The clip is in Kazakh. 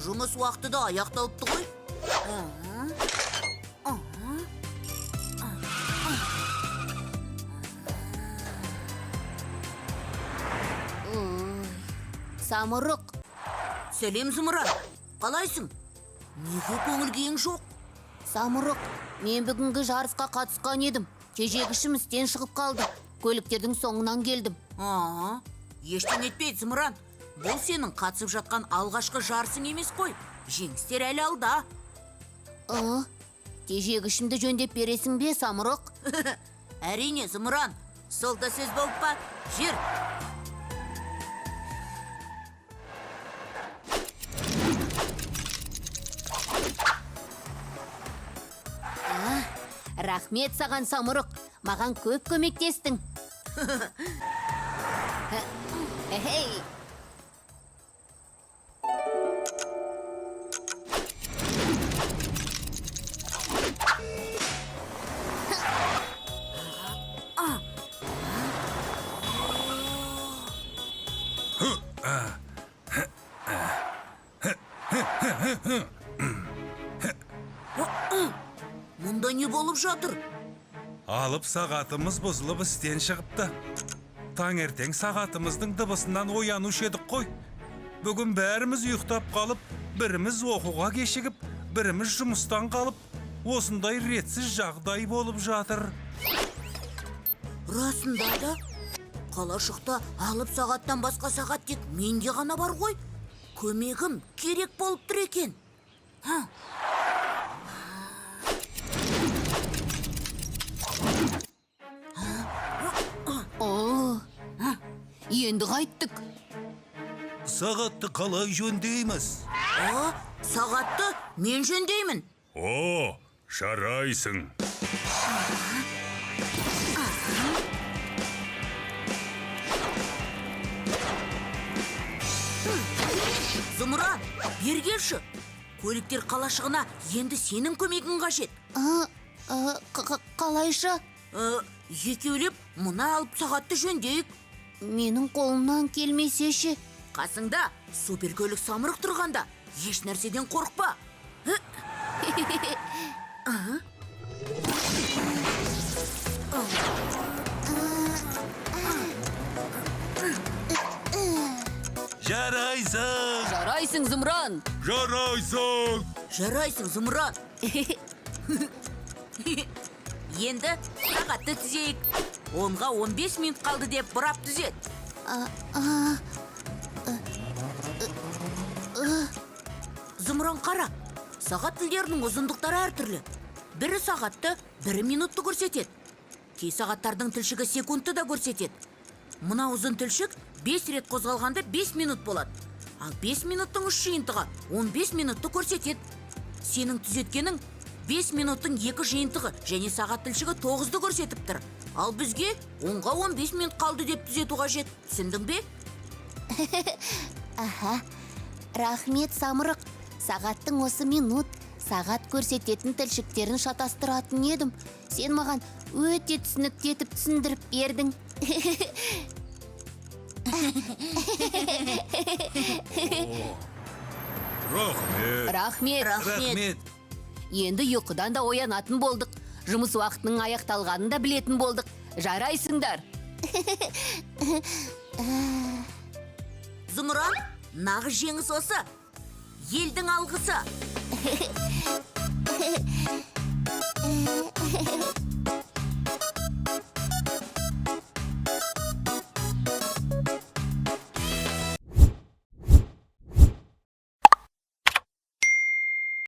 Жұмыс уақыты да аяқталыпты ғой. Ой, Самұрық, Сәлем, Зымыран. Қалайсың? Неге көңіл күйің жоқ? Самұрық, мен бүгінгі жарысқа қатысқан едім. Тежегішім істен шығып қалды. Көліктердің соңынан келдім. А, ештеңе етпейді, Зымыран. Бұл сенің қатысып жатқан алғашқы жарысың емес қой. Жеңістер әлі алда. А, тежегішімді жөндеп бересің бе, Самұрық? Әрине, Зымыран. Сол да сөз болып па? Жүр. Рахмет саған, Самұрық. Маған көп көмектестің. Хей! Мұнда не болып жатыр? Алып сағатымыз бұзылып істен шығыпты. Таңертең сағатымыздың дыбысынан оянушы едік қой. Бүгін бәріміз ұйықтап қалып, біріміз оқуға кешігіп, біріміз жұмыстан қалып, осындай ретсіз жағдай болып жатыр. Расында да, қалашықта алып сағаттан басқа сағат тек менде ғана бар ғой. Көмегім керек болып тұр екен. О, енді қайттік. Сағатты қалай жөндейміз? А, сағатты мен жөндеймін. О, жарайсың. Зымыран, бері келші. Көліктер қалашығына енді сенің көмегің қажет. А, а, қалайша? Екеулеп мына алып сағатты жөндейік. Менің қолымнан келмесе ше? Қасыңда суперкөлік Самұрық тұрғанда еш нәрседен қорықпа. Жарайсың! Жарайсың, Зымыран. Жарайсың. Жарайсың, Зымыран. Енді сағатты түзейік. 10-ға 15 минут қалды деп бұрап түзет. Зымыран, қара. Сағат тілдерінің ұзындықтары әртүрлі. Бірі сағатты, бірі минутты көрсетеді. Кей сағаттардың тілшігі секундты да көрсетеді. Мына ұзын тілшік 5 рет қозғалғанда 5 минут болады. Ал 5 минуттың үш жиынтығы 15 минутты көрсетеді. Сенің түзеткенің 5 минуттың екі жиынтығы және сағат тілшігі 9-ды көрсетіп тұр. Ал бізге 10-ға 15 минут қалды деп түзету қажет. Түсіндің бе? Аха, рахмет, Самұрық. Сағаттың осы минут, сағат көрсететін тілшіктерін шатастыратын едім. Сен маған өте түсінікті етіп түсіндіріп бердің. Рахмет. Рахмет. Рахмет. Рахмет. Енді ұйқыдан да оянатын болдық. Жұмыс уақытының аяқталғанын да білетін болдық. Жарайсыңдар. Зымыран, нағыз жеңіс осы. Елдің алғысы.